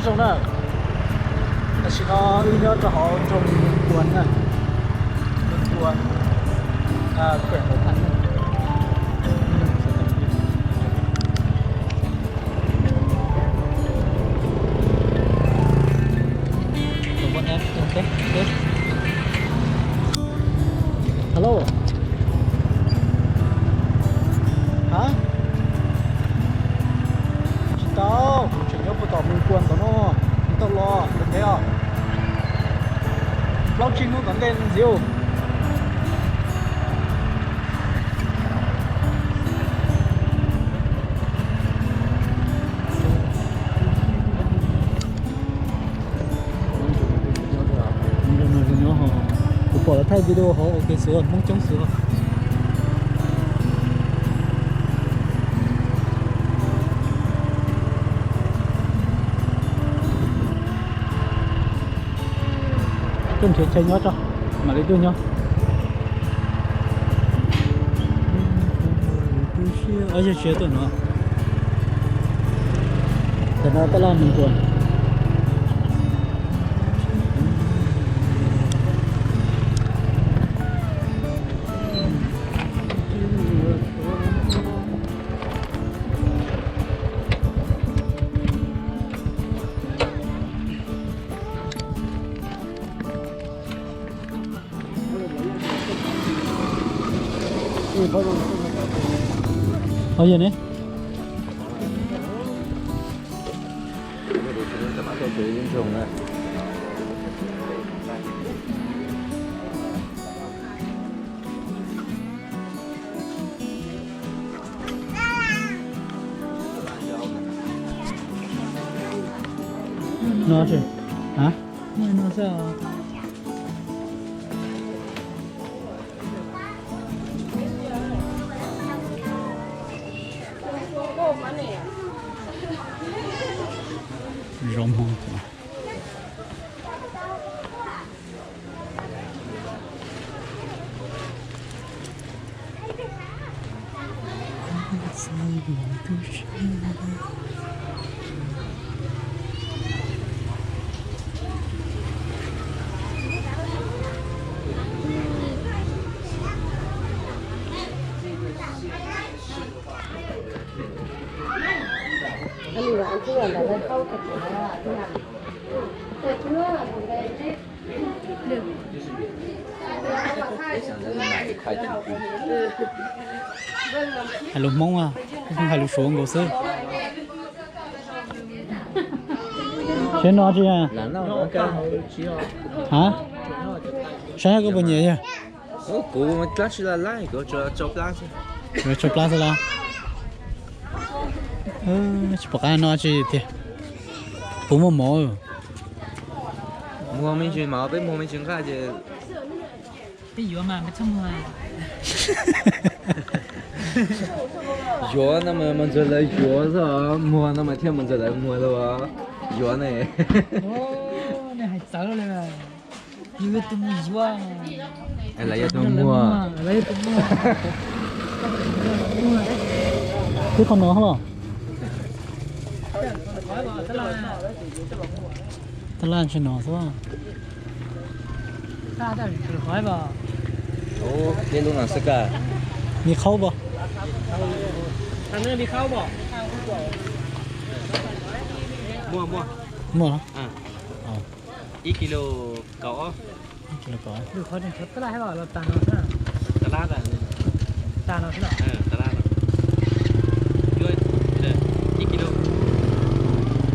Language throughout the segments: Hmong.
Zoo na, tam sim no wb nyob rau hauv nroog Npua na, Npua, Khuem Hauv Thanh na. Hello. Hab? Tsis tau, kuv tseem nyob puag tom Npua Khuam ntawm no, kuv tau los ntawm peb os. Plaub tsib hnub tom ntej ntxiv. Kuv pom lawv thaij video hauv ua ke xwb, Hmoob coob xwb. Tuaj nrhiav chaw nyob tso, mam li tuaj nyob. Ob yog tsis tuaj no. Tam no tab laj nws nkuas. Ov, yog ne. No tsis, a, no xwb os. Zoo Hmoob. Hais lus Hmoob, hais lus Suav nkaus xwb. Saib no tsis, a, saib koj puas nyiam yog? Kuv tab sis laj laj, kuv tsuas tsau plab xwb los. Tsis pom qab no tsis tiag. Kuv muaj mov. Muag me ntsis mas peb muag me ntsis nqaij ces. Peb yuav mas peb txhob muag. Yuav no mas mus ntxawg lawv yuav xwb, muag no mas thiaj mus ntxawg lawv muag lauj. Yuav ne. Nej hais txawv li. Yus yog tus mus yuav, lawv yog tus muag. Twb qhov no los? Tab laj ntshe no xwb. Ua, tej lub no xwb ka. Mi khaub pom? Muaj. Ib kilo kaum. Ib kilo kaum.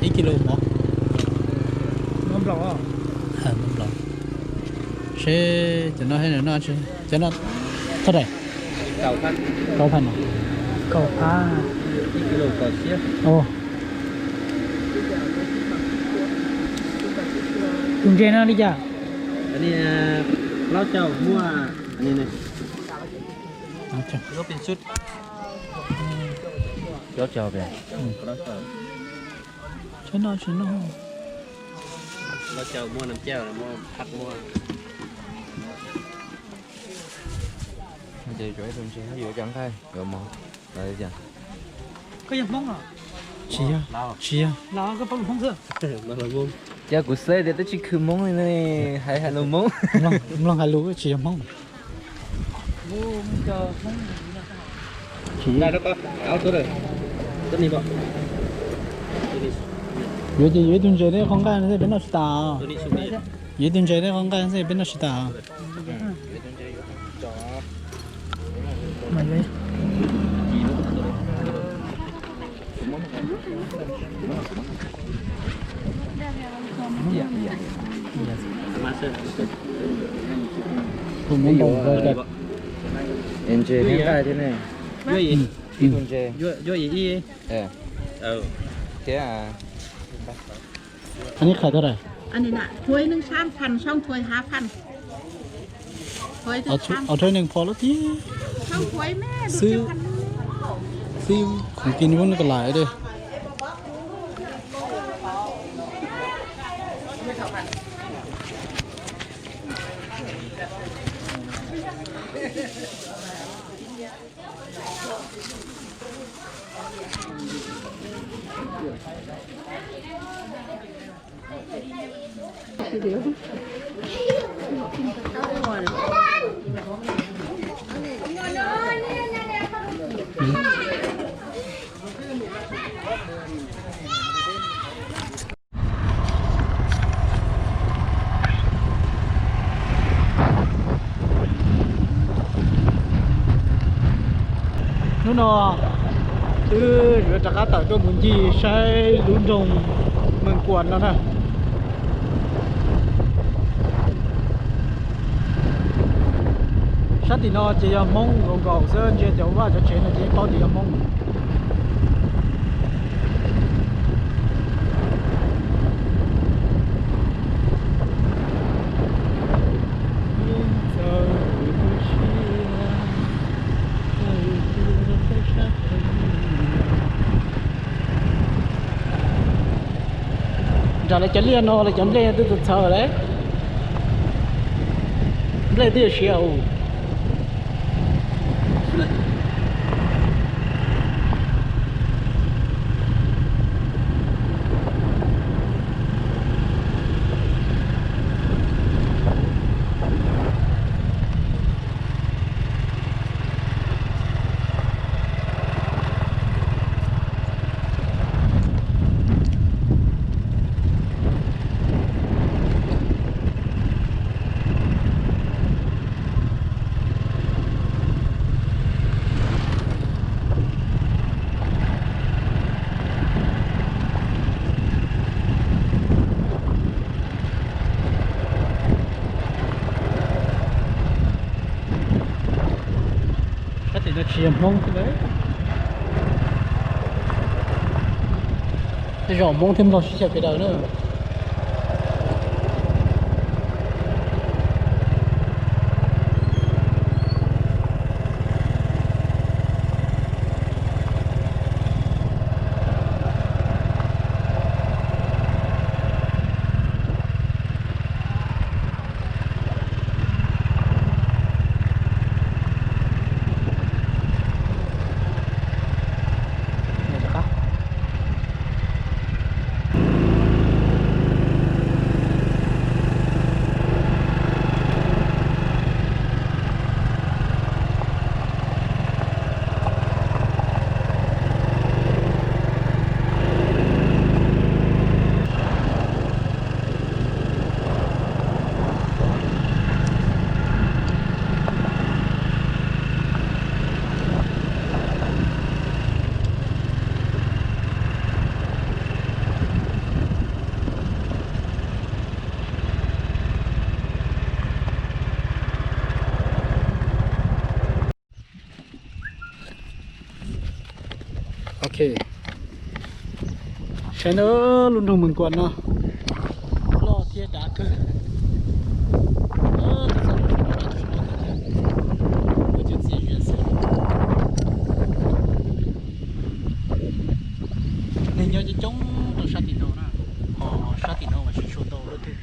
Ib kilo mov. Mov nplaum. Seb cov no, cov no thaj dais? Kaum phav no. Kaum phav. Tus ntses no li cas? Plaub caug muaj. Plaub caug. Tsis noj, tsis noj. Plaub caug muaj, nam caug muaj, phab muaj. Ces yuav ib tug ntses, yuav cov nqaij, yuav mov. Koj yog Hmoob los? Tsis yog, tsis yog. Cas kuv xav tias twb tsis khwv Hmoob li ne, hais hais lus Hmoob. Mloog hais lus tsis yog Hmoob. Yuav ces yuav ib tug ntses thiab qhov nqaij no xwb peb noj tsis tas. Yuav ib tug ntses thiab qhov nqaij no xwb peb noj tsis tas. Tus Hmoob npau npau cas. Ntses thiab nqaij thiab ne. Ib tug ntses. Thiab. Anib qhais tau lawm. Thua neeg phom lawm thiab. Xwb, xwb khoom kis nws muab nws ka lais dej. Hnub no twb yuav rov qab tawm tuaj mus ncig saib lub nroog Mees Kuam no na. Sab tim no ces yog Hmoob nkaus nkaus xwb, ntsia cov vaj cov tsev no ces yeej paub tias yog Hmoob. Nram lawv cov liaj no lawv cov nplej twb txaws txhaws lawm. Nplej twb yuav siav ua. Sab tim no tsis yog Hmoob thiab. Tej zaum Hmoob thiab Nplog sib xyaw pes daws na. Ok, saib na, lub nroog Mees Kuam no loj thiab dav kawg. Neeg nyob coob coob rau sab tim no na, ho sab tim no mas tsis tshua tau leej twg.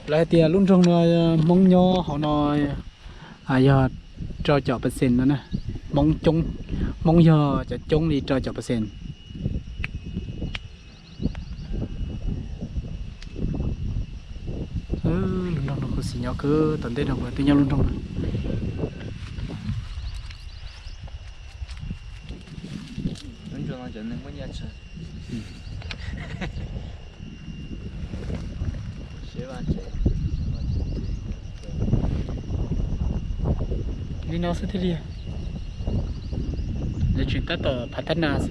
Lawv hais tias lub nroog no Hmoob nyob hauv no yog rau caum percent no na. Hmoob coob, Hmoob yog cov coob li rau caum percent. Lub nroog no khuv xim nyob kawg, tom ntej no puas twb nyob lub nroog no. Li no xwb thiaj li. Lawv tseem tab tom phav tab na xwb.